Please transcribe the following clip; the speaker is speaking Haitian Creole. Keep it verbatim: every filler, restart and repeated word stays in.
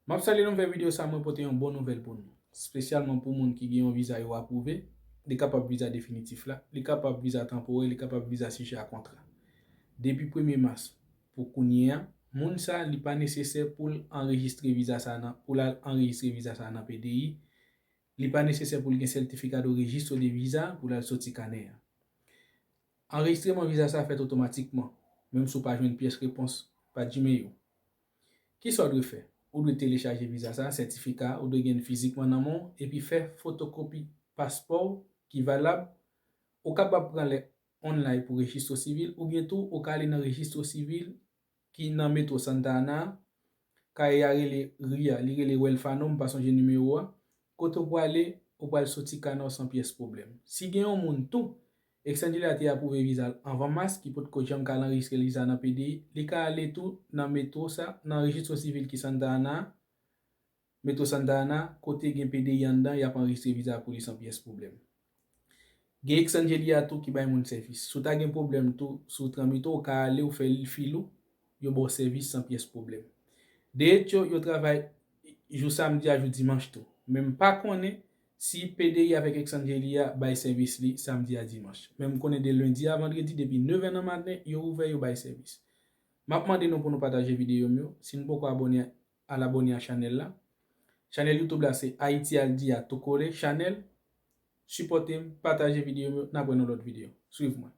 M ap salye nou, m fè videyo sa, mwen pote yon bon nouvèl pou nou. Espesyalman pou moun ki gen yon viza yo apwouve, li kapab viza definitif la, li kapab viza tanporè, li kapab viza sijè a kontra. Depi premye mas pou kounye a, moun sa li pa nesesè pou l anrejistre viza sa nan, pou l al anrejistre viza sa nan P D I. Li pa nesesè pou l gen sètifika de rejistro de viza pou l al soti kanè a. Anrejistreman viza sa fèt otomatikman, menm si w pa jwenn pyès repons pa Gmail ou. Kisa w dwe fè? Ou dwe telechaje viza sa, sètifika, ou dwe gen l fizikman nan men w, epi fè fotokopi paspò w ki valab. Ou kapab pran lè online pou rejistro sivil, oubyen tou ou ka ale nan rejistro sivil ki nan metwo Santa Ana, kay a rele ri a, li rele Huérfano, m pa sonje nimewo a. Kote w prale, ou pral soti kanè w san pyès pwoblèm. Si gen yon moun tou, Exangelia te apwouve viza l anvan mas, ki potko janm ka al anrejistre viza nan P D I, li ka ale tou nan metwo sa, nan rejistro sivil ki Santa Ana, metwo Santa Ana, kote gen P D I anndan, y ap anrejistre viza pou li san pyès pwoblèm. Gen Exangelia tou ki bay moun sèvis. Si w ta gen pwoblèm tou, si w tranbite, ou ka ale, ou fè fil ou, yo ba w sèvis san pyès pwoblèm. De hecho, yo travay jou samdi a jou dimanch tou. Men m pa konnen si P D I avèk Exangelia bay sèvis li samdi a dimanch. Men m konnen de lendi a vandredi, depi nevè nan maten, yo ouvè, yo bay sèvis. M ap mande nou pou nou pataje videyo m yo. Si nou poko abòne, al abòne a chanèl la. Chanèl YouTube la se Ayiti Al Di a tou kole. Chanèl, sipòte m, pataje videyo m yo, n ap wè nan lòt videyo. Swiv mwen.